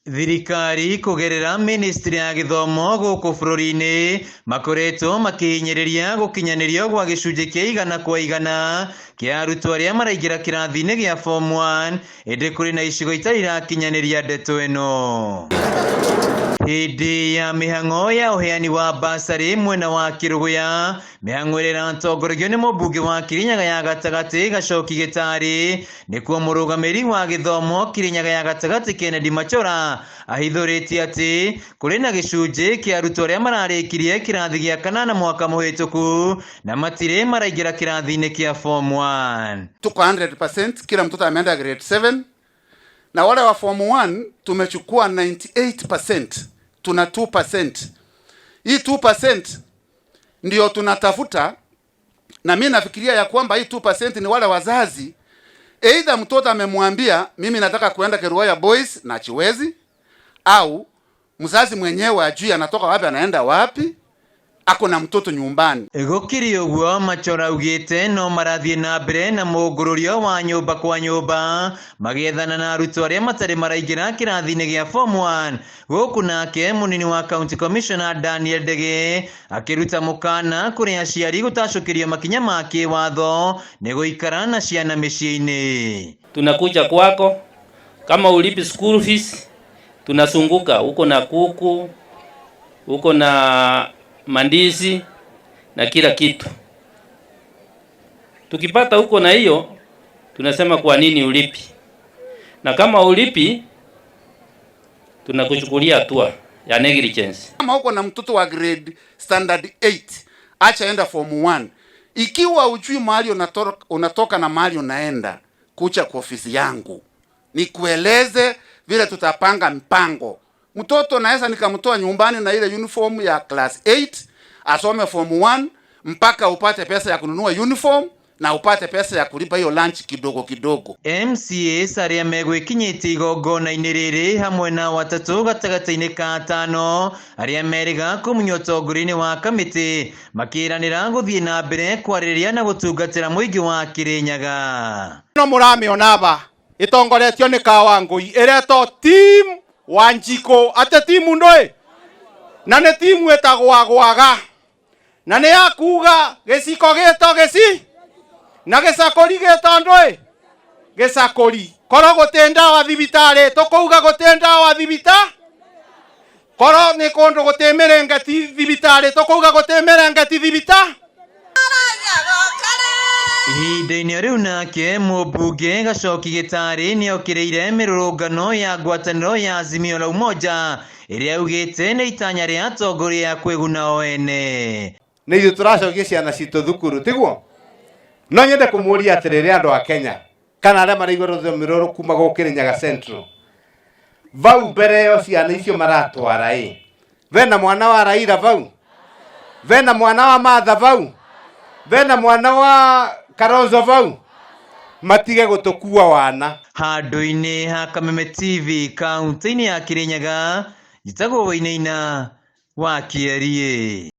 Thirikari kũgerera ministry ya gĩthomo gũkũ bũrũri-inĩ makoretwo makĩhinyĩrĩria gũkinyanĩrio gwa gĩcunjĩ kĩa 100% kĩa arutwo arĩa maraingĩra kĩrathi-inĩ gĩa form 1, ĩndĩ kũrĩ na icigo itarĩ irakinyanĩria ndeto ĩno. Hĩndĩ ya mĩhang'o ya ũheani wa basarĩ mwena wa Kĩrũgũya, mĩhang'o ĩrĩa ĩratongoragio nĩ mũmbunge wa Kĩrĩnyaga ya gatagatĩ Gacoki Gĩtarĩ, nĩkuo mũrũgamĩrĩri wa gĩthomo Kĩrĩnyaga ya gatagatĩ Kennedy Machora ahithũrĩtie atĩ kũrĩ na gĩcunjĩ kĩa arutwo arĩa mararĩkirie kĩrathi gĩa kanana mwaka mũhĩtũku na matirĩ maraingĩra kĩrathi-inĩ kĩa form 1. Tuko 100%, kila mtoto ameenda grade 7 na wale wa form 1 tumechukua 98%, tuna 2%. Hii 2% ndio tunatafuta, na mimi nafikiria ya kwamba hii 2% ni wale wazazi, either mtoto amemwambia mimi nataka kuenda Kerugoya Boys na chiwezi, au mzazi mwenyewe ajui anatoka wapi anaenda wapi, ako na mtoto nyumbani. Gũkĩrĩ ũguo, Machora augĩte no marathiĩ na mbere na mũngũrũrio wa nyũmba kwa nyũmba magĩethana na arutwo arĩa matarĩ maraingĩra kĩrathi-inĩ gĩa form 1, gũkũ nake mũnini wa county commissioner Daniel Ndege akĩruta mũkana kũrĩ aciari gũtacũkĩrio makinya ma kĩwatho nĩ gũikara na ciana mĩciĩ-inĩ. Tunakuja kwako kama ulipi school fees, tunazunguka uko na kuku, uko na mandizi na kila kitu. Tukipata huko na hiyo, tunasema kwa nini ulipi? Na kama ulipi, tunakuchukulia hatua ya negligence. Kama uko na mtoto wa grade standard 8, acha enda form 1. Ikiwa ujui mahali unatoka na mahali unaenda, kucha kwa ofisi yangu nikueleze vile tutapanga mpango. Mtoto naweza nikamtoa nyumbani na ile uniform ya class 8 asome form 1 mpaka upate pesa ya kununua uniform na upate pesa ya kulipa hiyo lunch kidogo kidogo. MCAs arĩa megwĩkinyĩtie igongona-inĩ rĩrĩ hamwe na watatũ gatagatĩ-inĩ ka atano arĩa merĩga kũmunywo ũtongoria-inĩ wa kamĩtĩ makĩranĩra gũthiĩ na mbere kwarĩrĩria na gũtungatĩra mũingĩ wa Kĩrĩnyaga. No mũramĩona aba ĩtongoretio nĩ Kawangũi ĩretwo team Wanjikũ, ate timu ndũĩ na nĩ timu ĩtagwo Gwaga na nĩ ya kuga gĩciko gĩto gĩci na gĩcakũri gĩto ndũĩ gĩcakũri, korwo gũtĩ ndawa thibitarĩ tũkauga gũtĩ ndawa thibita, korwo nĩ kũndũ gũtĩ mĩrĩngĩti thibitarĩ tũkauga gũtĩ mĩrĩngĩti thibita. Ihinda-inĩ rĩu nake mũmbunge Gacoki Gĩtarĩ nĩokĩrĩire mĩrũrũngano ya ngwatanĩro ya Azimio la Umoja ĩrĩa augĩte nĩ itanya rĩa atongoria ya kwĩguna o ene. Nĩ ithuĩ tũracokia ciana citũ thukuru, tiguo? No nyende kũmũria atĩrĩrĩ, andũ a Kenya kana arĩa maraigua rũthiomi rũrũ kuma gũkũ Kĩrĩnyaga Central, vau mbere yo ciana icio maratwara ĩ, vena mwana wa Raila vau, vena mwana wa Martha vau, vena mwana wa Kalonzo vau? Matige gũtũkua wana. Handũ-inĩ ha Kameme TV kaunti-inĩ ya Kĩrĩnyaga, njĩtagwo Wainaina wa Kĩeriĩ.